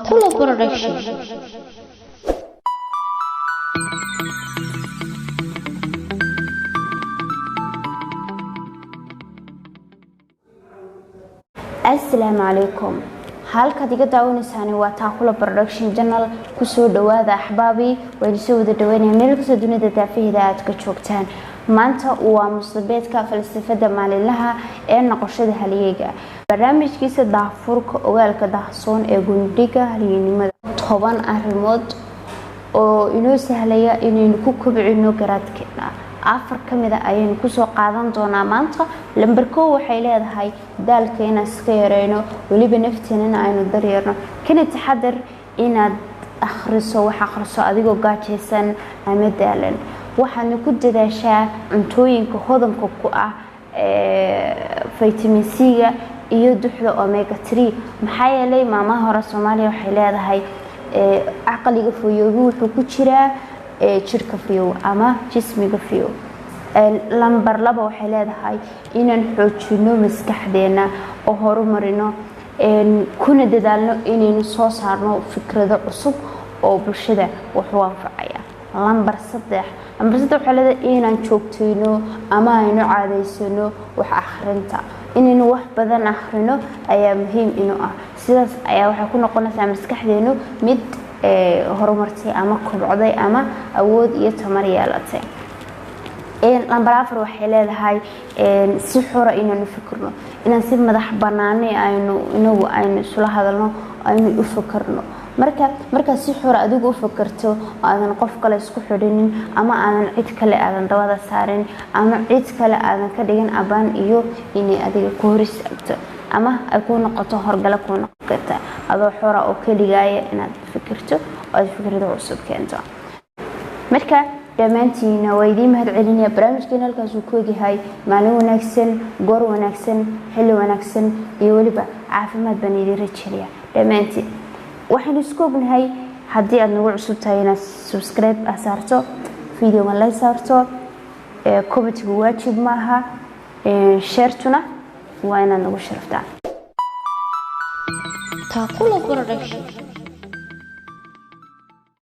Taakula Production. Asalaamu calaykum, halkaad iga daawanaysaani waa Taakula Production Channel. Kusoo dhawaada axbaabi, waynu soo wada dhaweynaya meel kastoo dunida daafaheeda aad ka joogtaan. Maanta waa mustabeedka falsafada maalinlaha ee noqoshada halyeega, barnaamijkiisa daahfurka ogaalka daahsoon ee gundhiga halyeynimada. 10 arrimood oo inoo sahlaya inaynu ku kobcino garaadkeena, 4 kamida ayaynu kusoo qaadan doonaa maanta. Lamber 1 waxay leedahay daalka inaan iska yareyno, weliba nafteenana aynu daryeerno, kana taxadar inaad akhriso wax akhriso adigoo gaajaysan ama daalan. Waxaadna ku dadaashaa cuntooyinka hodanka ku ah vitamin C-ga iyo duxda omega 3, maxaa yeelay maamaha hore Soomaaliya waxay leedahay caqliga fayoobi wuxuu ku jiraa jirka fayow ama jismiga fayow. Lamber 2 waxay leedahay inaan xoojino maskaxdeena oo horumarino, kuna dadaalno inaynu soo saarno fikrado cusub oo bulshada wax u anfacaya. Lamber 3 waxay leedahay inaan joogtayno ama aynu caadeysano wax akhrinta. Inaynu wax badan akhrino ayaa muhiim inuu ah. Sidaas ayaa waxay ku noqonaysaa maskaxdeenu mid horumartay ama kobcday ama awood iyo tamar yeelatay. Lamber 4 waxay leedahay si xora inaanu fikirno, inaan si madax banaani aynu inagu aynu isula hadalno, aynu u fikirno. Markaa si xora adigu u fikirto, aadan qof kale isku xidhinin ama aadan cid kale aadan dabada saarin ama cid kale aadan ka dhigin abaan iyo inay adiga ku hor istaagto ama ay kuu noqoto horgale kuu noqon karta, adoo xora oo keligaaya inaad fikirto oo aad fikrado cusub keento. Marka dhammaantiina waa idiin mahad celinaya. Barnaamijkeena halkaasuu ku egyahay. Maalin wanaagsan, goor wanaagsan, xilli wanaagsan iyo weliba caafimaad baan idiin rajeynaya dhammaantiin. Waxaynu isku ognahay haddii aad nagu cusub tahay inaad subscribe ah saarto, videoga like saarto, commentigu waajib maaha, sharetuna waa inaad nagu sharaftaa. Taakula Production.